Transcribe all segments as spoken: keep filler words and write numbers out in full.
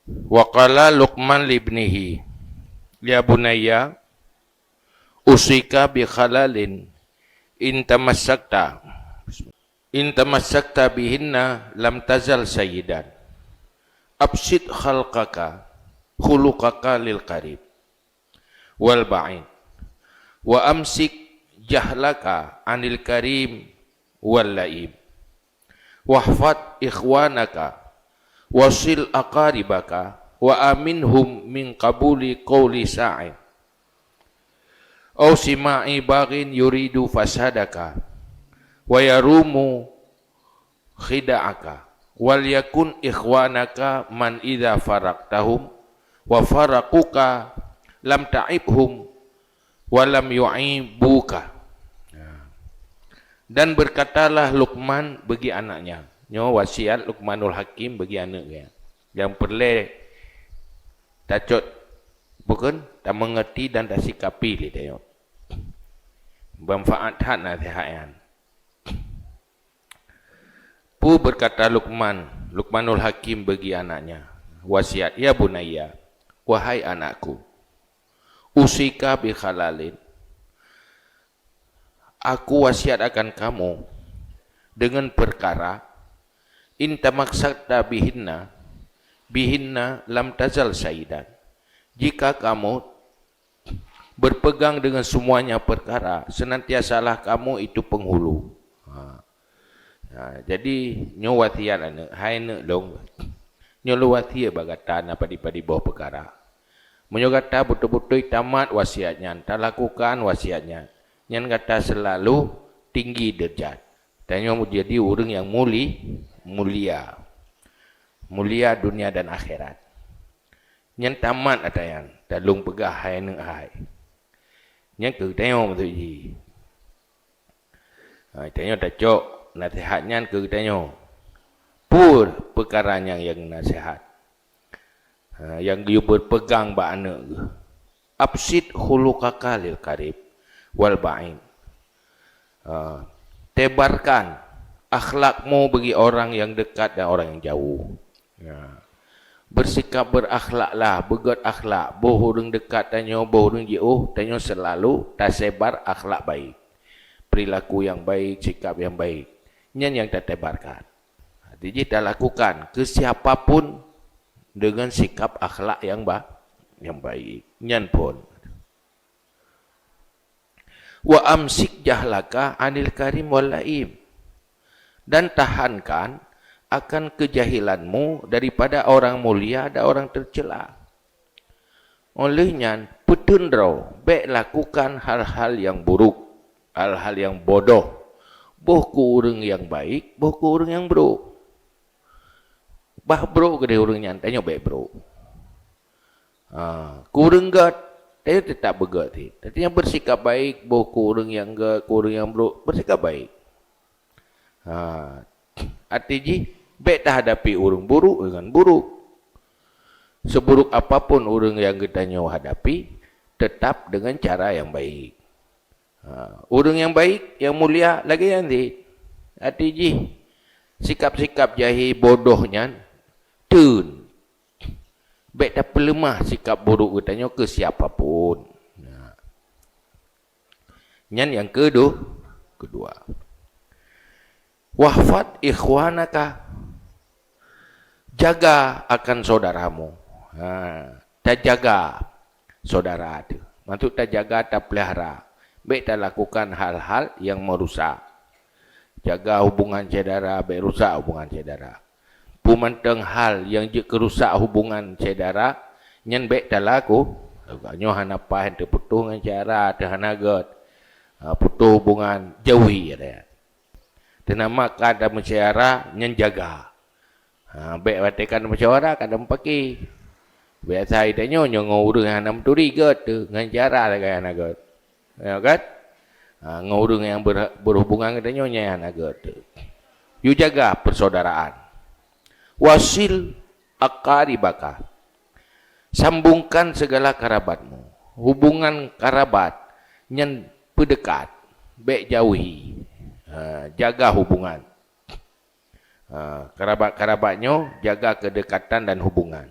Wa qala Luqman li ibnihi, "Ya bunayya, usika bi khalalin, in tamassakta, in tamassakta bihinna lam tazal sayyidan. Absid khalqaka, khuluqaka lil qarib wal ba'id. Wa amsik jahlaka anil karim wal laim. Wahfad ikhwanaka, wasil aqaribaka, wa aminhum min qabuli qawli sa'in. Au sima'i baghin yuridu fasadaka, wa yarumu khida'aka. Wal yakun ikhwanaka man idza faraqtahum wa faraquka lam ta'ibhum wa lam yu'ibuka." Dan berkatalah Luqman bagi anaknya. Nyoe wasiat Luqmanul Hakim bagi aneuk geuh. Nyang peureulée tacok, bukan, tameungerti dan tasikapi lé tanyoe. Manfaat that naseuhat nyan. Peue berkata Luqman, Luqmanul Hakim bagi anaknya, wasiat, "Ya bunayya, wahai anakku, usika bi khalalin, aku wasiat akan kamu dengan perkara, in tamassakta bihinna, bihinna lam tazal sayyidan. Jika kamu berpegang dengan semuanya perkara, senantiasalah kamu itu penghulu." Ha. Ha, jadi nyoe wasiat aneuk, hai aneuk lôn. Nyoe lôn wasiat bak gata na padub-padub boh peukara. Meunyoe gata beutôi-beutôi tamat wasiat nyan, talakukan wasiat nyan, nyan gata seulalu tinggi deurajat. Tanyoe jadi ureuëng nyang muli-, mulia. Mulia dunia dan akhirat. Nyan tamat ata nyan, talôn peugah hai aneuk hai. Nyan keu tanyoe maksud jih. Ha, tanyoe tacok naseuhat nyan keu tanyoe. Peue peukara nyang, nyang naseuhat? Ha, nyang geuyue berpegang bak aneuk geuh. Absid khuluqaka lil qarib wal ba'id. Ha, tebarkan akhlakmu bagi orang yang dekat dan orang yang jauh. Ya. Bersikap berakhlaklah, beugét akhlak. Boh ureuëng dekat tanyoe, boh ureuëng jiôh, tanyoe seulalu tasebar akhlak baik. Perilaku yang baik, sikap yang baik. Nyan nyang tatebarkan. Jadi jih talakukan keu siapa pun dengan sikap akhlak yang ba-, yang baik. Nyan phon. "Wa amsik jahlaka anil karim wal laim." Dan tahankan akan kejahilanmu daripada orang mulia dan orang tercela. Oleh nyan, peuteun droe, bék lakukan hal-hal nyang buruk, hal-hal nyang bodoh, boh keu ureuëng nyang baik, boh keu ureuëng nyang brok. Bah brok keudeh ureuëng nyan, tanyoe bék brok. Ha, keu ureuëng gét, tanyoe teutab beugét cit. Tanyoe bersikap baik, boh keu ureuëng nyang gét, keu ureuëng nyang brok, bersikap baik. Ha, arti jih, bék tahadapi ureuëng buruk dengan buruk. Seburuk apapun ureuëng nyang geutanyoe hadapi, tetap dengan cara yang baik. Ha, ureuëng nyang baik, nyang mulia, lagée nyan cit. Arti jih, sikap-sikap jahé bodoh nyan, teun. Bék tapeuleumah sikap buruk geutanyoe keu siapa pun. Nah. Nyan nyang keudu-, keudua. "Wahfad ikhwanaka." Jaga akan saudaramu. Ha, tajaga saudara teuh. Maksud tajaga, tapeulihara. Bék talakukan hal-hal nyang meurusak. Jaga hubungan syedara, bék rusak hubungan syedara. Peue mantong hal nyang jeuet keu rusak hubungan syedara, nyan bék talaku. Nyoe hana paih teupeutôh ngon syedara, teuh hana gét. Ha, putôh hubungan, jauhi, ada. Teunama ka ada meusyedara, nyan jaga. Ha, bék watée ka ada meusyedara, ka ada meupaké. Biasa tanyoe, nyoe ngon ureuëng nyang hana meuturi gét teuh, ngon syedara lagée hana gét. Ya kan? Ha, ngon ureuëng nyang ber-, berhubungan geutanyoe nyan hana gét. Yue jaga persaudaraan. "Wasil aqaribaka." Sambungkan segala karabatmu. Hubungan karabat nyan peudeukat. Bék jauhi. Ha, jaga hubungan. Ha, karabat-karabat nyoe jaga keudekatan dan hubungan.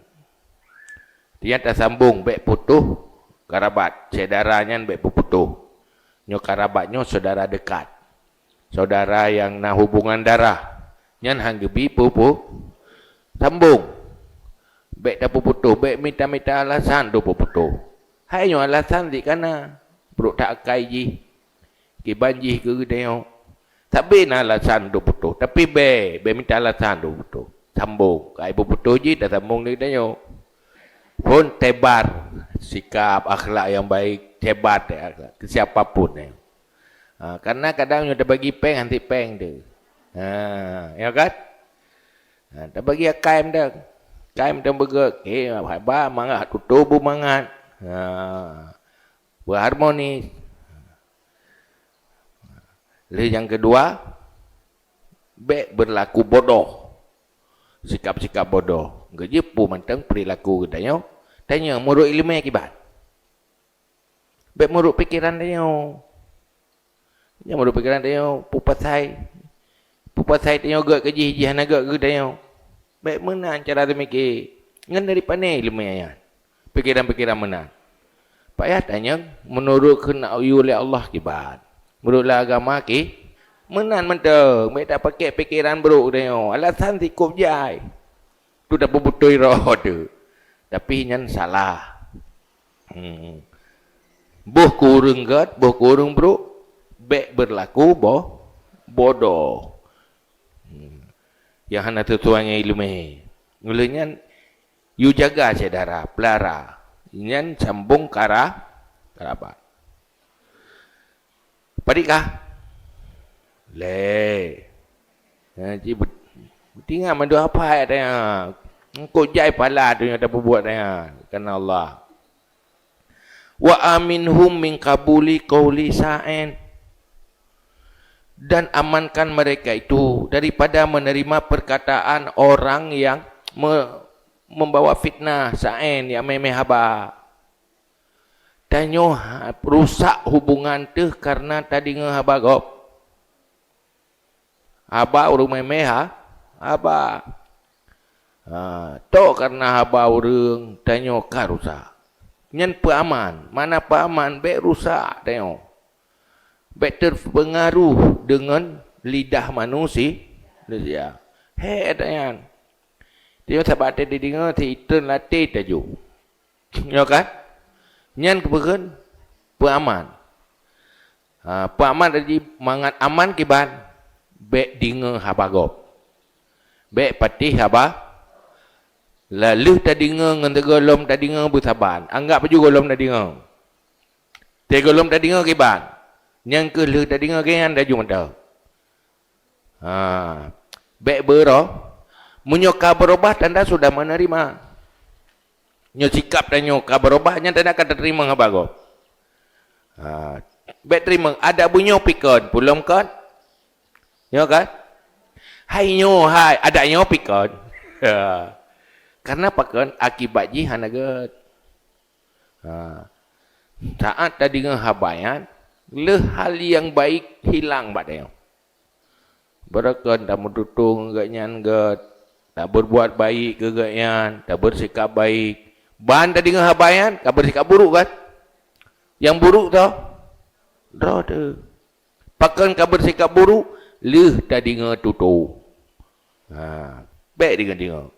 Nyan tasambong, bék putôh karabat. Syedara nyan bék peuputôh. Nyoe karabat nyoe syedara dekat. Syedara nyang na hubungan darah. Nyan han geubi peupô-, sambong. Bék tapeuputôh, bék mita-mita alasan tapeuputôh. Hai nyoe alasan jih ka na. Brôk that akai jih. Kiban jih keu geutanyoe. Sabe na alasan untuk putôh, tapi bék, bék mita alasan untuk putôh. Sambong, kai beuputôh jih tasambong lé geutanyoe. Phôn tebar sikap akhlak nyang baik, tebar akhlak keu siapa pun, eh. Ha, karena kadang nyoe tabagi péng, hanti péng tu. Ha, ya kan? Ha, tabagi akai mantong. Akai mantong beugét, eh, haba mangat, tutoe beumangat. Ha, beuharmoni. Lheueh nyang keudua, bék beurlaku bodoh. Sikap-sikap bodoh. Geujeuet peue mantong peurilaku geutanyoe, tanyoe meurok ileumé kiban. Bék meurok pikeran tanyoe. Nyang meurok pikeran tanyoe, peue pasai. Peue pasai tanyoe gét keu jih, jih hana gét keu tanyoe. Bék meunan cara teumike. Ngon dari pané ileumé nyan. Pikeran-pikeran meunan. Payah tanyong, meunurot keuheundak geuyue lé Allah kiban. Meunurot lé agama ki, meunan mantong. Bék tapakèk pikeran brôk tanyoe. Alasan sikôb jai. Tu tapeubutôi roh tu. Tapi nyan salah. Hmm. Boh keu ureuëng gét, boh keu ureuëng brôk, bék beurlaku boh, bodoh. Hmm. Nyang hana teutuan nyang ileumé. Uleh nyan, yue jaga syedara, peulara. Nyan sambong kara-, karabat. Padit kah? Lé. Ha, ji bet-, beutingat mandum hafai ayat nyan. Eungkôt jai pahala tu nyang tapeubuet nyan. Karena Allah. "Wa aminhum min qabuli qauli sya'ir." Dan amankan mereka itu daripada menerima perkataan orang yang me-, membawa fitnah, sya'ir, nyang mémé haba. Tanyoe ha-, rusak hubungan teuh karena tadeungoe haba gob. Haba ureuëng mémé ha-, haba. Ha, tok karena haba ureuëng, tanyoe ka rusak. Nyan peuaman. Mana peuaman, bék rusak tanyoe. Bék teupeungaruh deungon lidah manusi-, manusia. Hék tanyan. Tanyoe sabab tadeungoe, si itreun laté tajok. Nyoe kan? Nyan keupeukheun peuaman. Ha, peuaman tadi mangat aman kiban, bék deungoe haba gob. Bék patéh haba, lheueh tadeungoe ngon sigohlom tadeungoe beusaban. Anggab laju gohlom tadeungoe. Sigohlom tadeungoe kiban. Nyang keuh lheueh tadeungoe geuh nyan laju mantong. Ha, bék beurubah. Meunyoe ka beurubah, tanda sudah menerima. Nyoe sikap tanyoe ka beurubah, nyan tanda ka tateurimong haba gob. Ha, bék teurimong, adak beunyoe pih kon, peulom kon. Nyoe kan? Hai nyoe hai, adak nyoe pih kon. Ha. Karena pakon? Akibat jih hana gét. Ha. Saat tadeungoe haba nyan, lheueh hal nyang baik hilang bak tanyoe. Beureukan tameututoe ngon gobnyan gét, tabeurbuat baik keu gobnyan, tabeusikap baik. Ban tadeungoe haba nyan, ka beusikap buruk kan? Nyang buruk toh? Droe teuh. Pakon ka beusikap buruk? Lheueh tadeungoe tutoe. Ha, bék deungoe-deungoe.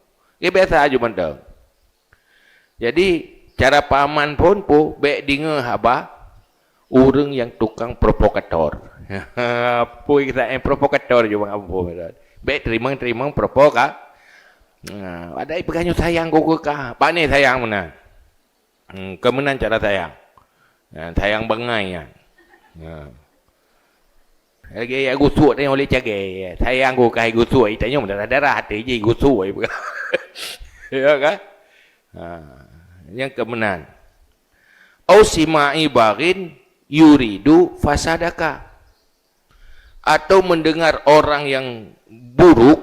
Nyan biasa aju mantong. Jadi, cara peuaman phôn peue, bék deungoe haba ureuëng nyang tukang provokator. Peue kisah nyang provokator juga, bék teurimong-teurimong provoka-, nah, ada peugah nyoe sayang keu kah, pane sayang meunan. Hmm, keu meunan cara sayang. Nah, sayang bangai nyan. Nah. Lagèe jak gusok tanyoe lé cagèe. Sayang keu kah gusok, tanyoe darah-darah até jih gusok. Ya kan? Ha, nyang keu meunan. Au sami'i baghin yuridu fasadaka. Atau mendengar orang yang buruk,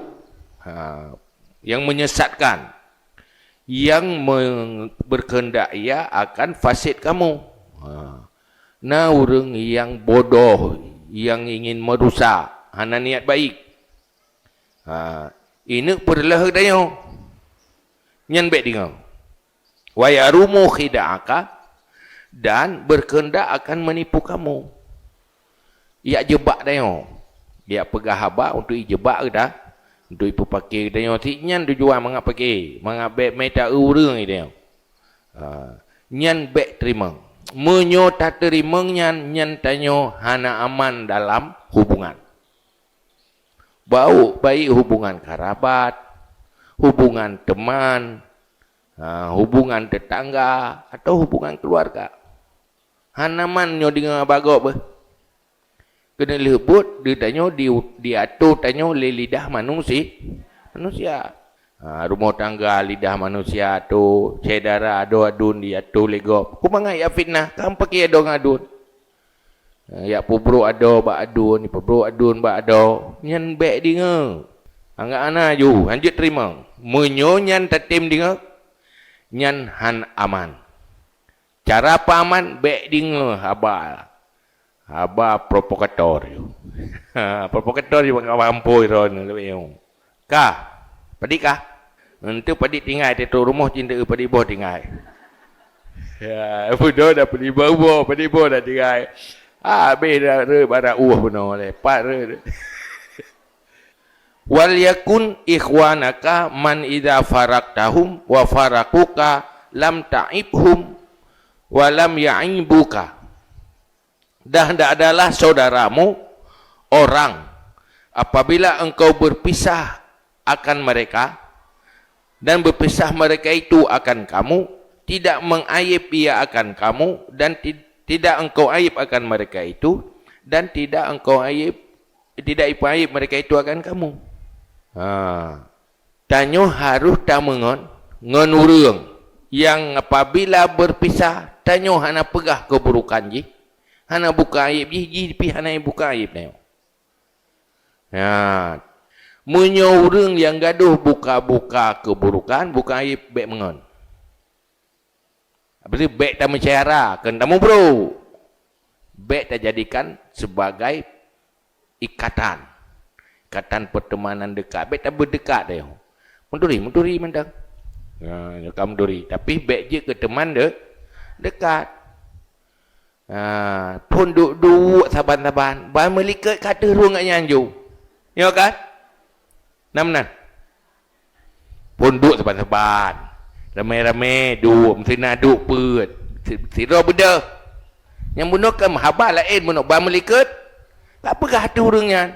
ha, yang menyesatkan, yang me-, berkehendak ia akan fasid kamu. Ha. Na ureuëng nyang bodoh, yang ingin merusak, hana niat baik. Ha, ineuk peureuleueh tanyoe. Nyan bék deungoe. Wa yarumu khida'aka, dan berkehendak akan menipu kamu. Yak jeubak tanyoe. Yak peugah haba untuk ijeubak geutanyoe, untuk ipeupaké geutanyoe. Cit nyan tujuan mangat paké, mangat bèk mita ureueng geutanyoe. Ha, nyan bèk teurimong. Meunyoe tateurimong nyan, nyan tanyoe hana aman dalam hubungan. Baik, baik hubungan karabat, hubungan teman, ha, hubungan tetangga, atau hubungan keluarga. Hana man nyoe deungoe haba gob beuh. Keuneuk lheueh buet di tanyoe di, diatur tanyoe lé lidah manusi-, manusia. Ha, rumoh tangga lidah manusia tu, syedara adoe aduen diatur lé gob. Keu mangat yak fitnah, kan paké adoe ngon aduen. Ha, yak peubrok adoe bak aduen, peubrok aduen bak adoe. Nyan bèk deungoe. Anggap hana ju, hanjeuet teurimong. Meunyoe nyan tatem deungoe, nyan han aman. Cara peuaman, bèk deungoe haba, haba provokator nyoe. Provokator nyoe bak ampôi droeneuh leubeh nyoe. Ka, padit ka? Enteuk padit tinggai, teutok rumoh cit enteuk padit boh tinggai. Ya, beudôh dah padit boh, padit boh dah tinggai. Habéh dah reuet bara ueh bunoe lé, pat reuet. Wal yakun ikhwanaka man idza faraqtahum wa faraquka lam ta'ibhum wa lam ya'ibuka. Dan adalah saudaramu orang, apabila engkau berpisah akan mereka, dan berpisah mereka itu akan kamu, tidak mengaib ia akan kamu, dan ti-, tidak engkau aib akan mereka itu, dan tidak engkau aib tidak ipeuaib mereka itu akan kamu. Ha. Tanyoe harôh tameungon ngon ureueng nyang apabila berpisah, tanyoe hana peugah keuburokan jih, hana buka aib jih, jih pih hana buka aib tanyoe. Ha. Meunyoe ureueng nyang gadôh buka-buka keuburokan, buka aib, bèk meungon. Apa tu? Bèk tameusyedara, kön tamubrok. Bèk tajadikan sebagai ikatan. Ikatan pertemanan dekat. Bèk tabeudeukat tanyoe. Meuturi, meuturi mantong. Ha, ka meuturi. Tapi bèk jeuet keu teman de-, dekat. Ha, phôn duek-duek saban-saban. Ban meulikot ka teuh rhueng awaknyan ju. Nyoe kan? Na meunan. Phôn duek saban-saban. Ramé-ramé duek, meusinan duek peuet. Si-, sidroe beudôh. Nyang bunoe kan haba laén bunoe ban meulikot. Ka peugah ateueh ureueng nyan.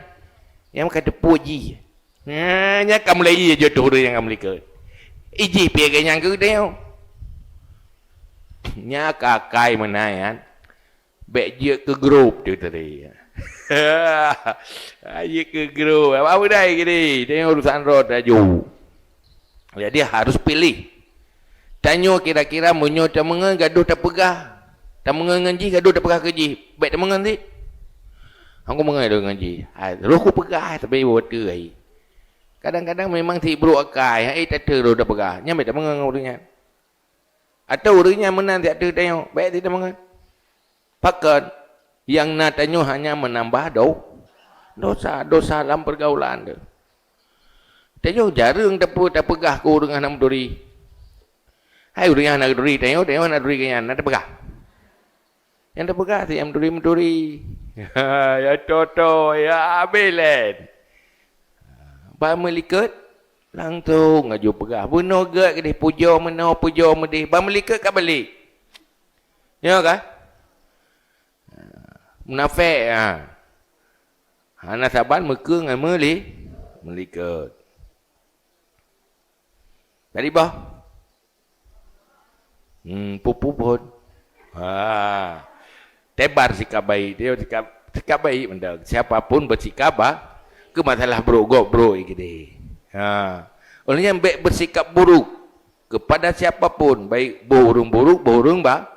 Nyang ka teupeue jih. Nyan, nyan ka mulai ie jeuet ateueh ureueng nyang ka meulikot. Ijih pih lagèe nyan keu geutanyoe. Nyan ka akai meunan nyan. Bèk jeuet keu grup tu tadi. Jeuet keu grup. Apa beudai gini? Tanyoe urusan droe taju. Jadi harus pilih. Tanyoe kira-kira meunyoe tameungon gadôh tapeugah. Tameungon ngon jih gadôh tapeugah keu jih. Bèk tameungon cit. Aku meungon ngon jih. Hai, roh kupeugah tapi watèe hai. Kadang-kadang memang si brok akai, hai tateuro tapeugah. Nyan bèk tameungon ngon ureueng nyan. Atau ureueng nyang meunan siat teuh tanyoe, bèk teuh tameungon. Pakon? Nyang na tanyoe hanya meunambah do-, dosa, dosa lam peurgaulan teuh. Tanyoe jareueng tape-, tapeugah keu ureueng hana meuturi. Hai ureueng nyang hana meuturi, tanyoe, tanyoe hana turi keu nyan, na tapeugah. Nyang tapeugah si nyang meuturi-meuturi. Ya toto, ya abéh lén. Ban meulikot, langsong laju peugah. Bunoe gèt keudéh pujoe meunoe, pujoe meudéh. Ban meulikot ka balék. Nyoe ka? Munafék, ha. Hana saban meukeu ngon meuli-, meulikot. Tadi bah? Hmm, pupu phôn. Ha. Tebar sikap baik. Dia sikap, sikap baik mantong. Siapa pun bersikap ba-, keu masalah brok gob brok ikidi. Ha. Oleh nyan bèk bersikap buruk kepada siapa pun, baik boh ureueng buruk, boh ureueng ba-,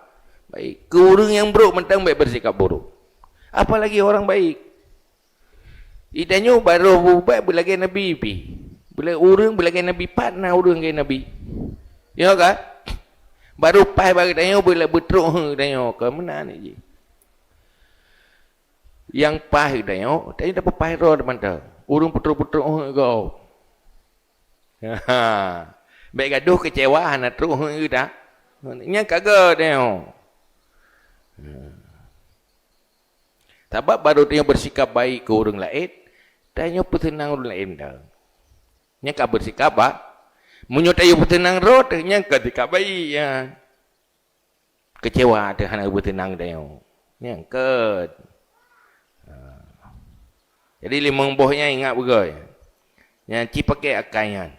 baik. Keu ureueng nyang brok mantong bèk bersikap buruk. Apalagi orang baik. Di tanyoe barô beubat beulagèe nabi pih. Beula-, ureueng beulagèe nabi, pat na ureueng lagèe nabi. Ya kan? Barô paih bak tanyoe beula-, beutrok he tanyoe, ka meunan jih. Nyang paih tanyoe, tanyoe tapeupaih droe mantong. Ureueng peutrok-peutrok he gob. Bèk gadôh keucewa hana trok he ta-, Nyan ka gét tanyoe. Sabab barô tanyoe bersikap baik keu ureuëng laén, tanyoe peuseunang ureuëng laén dah. Nyang ka bersikap ba. Meunyoe tanyoe peuseunang rot, nyang ka sikap baik nyan. Kecewa teuh hana peuseunang tanyoe. Nyang keuh. Ha. Jadi limong boh nyan ingat beugöt. Nyan ci pakai akai nyan.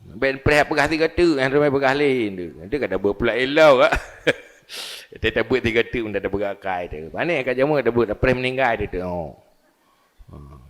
Bèk preh peugah tiga teuk, nyang ramai peugah laén tu. Nanti ka tabeuet pula ilau ka. Tapi tabeuet tiga teuk, dah tabeuet akai tu. Pane ka jameun tabeuet, dah preh meuninggai tu. Oh. Ha.